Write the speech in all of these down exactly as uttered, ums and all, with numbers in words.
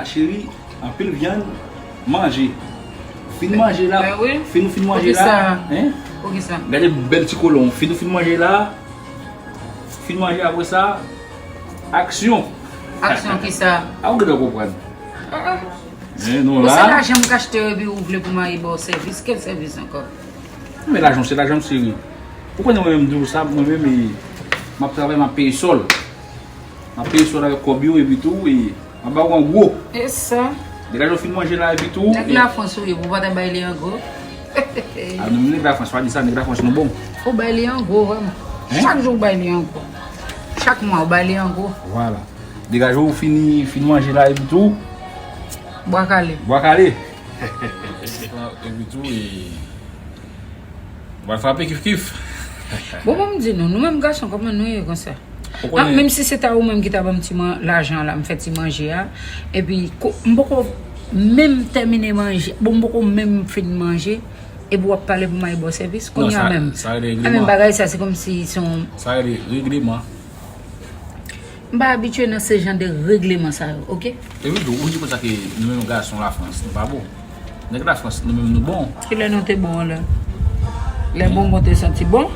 Cheri, anpil vyann, manje. Fin manje la, Ben wi. Fin ou fin manje Poukisa? La, hein? Poukisa? Gade bèl ti kolon, fin ou fin manje la, fin manje apre sa, aksyon. Aksyon kisa? A ou gentan konprann. Ah, ah. Men nou Ou se la, lajan m ka achte epi ou vle pou mari ba w sèvis? Kèl sèvis ankò? Men lajan se lajan m cheri. Ou konnen mwen menm m di w sa, mwen menm e, m ap travay, m ap peye sòl. M ap peye sòl avèk kòb yo epi tou, e m ap ba ou an gwo. E sa? Degaje w fin manje la epi tou. Nèg Lafrans ou ye, pou w pa ta bay li an gwo? A nou nèg Lafrans, pa di sa, nèg Lafrans nou bon. Ou bay li an gwo vrèman. Hein? Chak jou ou bay li an gwo. Chak mwa ou bay li an gwo. Vwala. Degaje w fini, fin manje la epi tou. Bwa kale. Bwa kale. Epi tou, e, w al frape kif kif. Bon, bon, m di nou, nou menm gason, kòman nou ye konsa? Ou Ah, konnen- menm si se ta ou menm ki ta ban m ti man- lajan la, m fè ti manje a, epi ko- m poko menm tèmine manje, bon, m poko menm fin manje, epi w ap pale pou m al ba w sèvis, Non, kounye a sa- menm. sa rele Ah, regleman. Menm bagay sa, se kòmsi se yon Sa rele regleman. M pa abitye nan se jan de regleman sa yo, oke? Epi tou, ou di konsa ke nou menm gason Lafrans, nou pa bon. Nèg Lafrans, nou menm nou bon. Kilè nou te bon la? Lè bonbon te santi bon?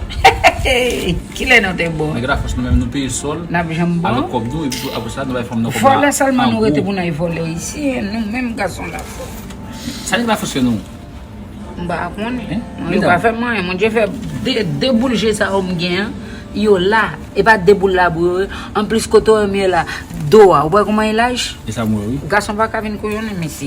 Kilè nou te bon? Nèg Lafrans, nou menm nou peye sòl. N ap janm bon? Avèk kòb nou, epi tou, apre sa, nou bay fanm nan kòb Vòlè la sèlman an nou rete gwo. Pou n al vòlè isi, nou menm gason Lafrans. Sa nèg Lafrans fè nou? M pa konnen. Hein? Mwen, yo pa fè m anyen. Mwen, je fè de, de boul je sa yo m gen an, yo la. E pa de boul la bou yo. Anplis, kote w ye la, do a. Ou wè kòman e laj? E sa mwen, wi. Gason pa ka vin kouyonnen, mesye.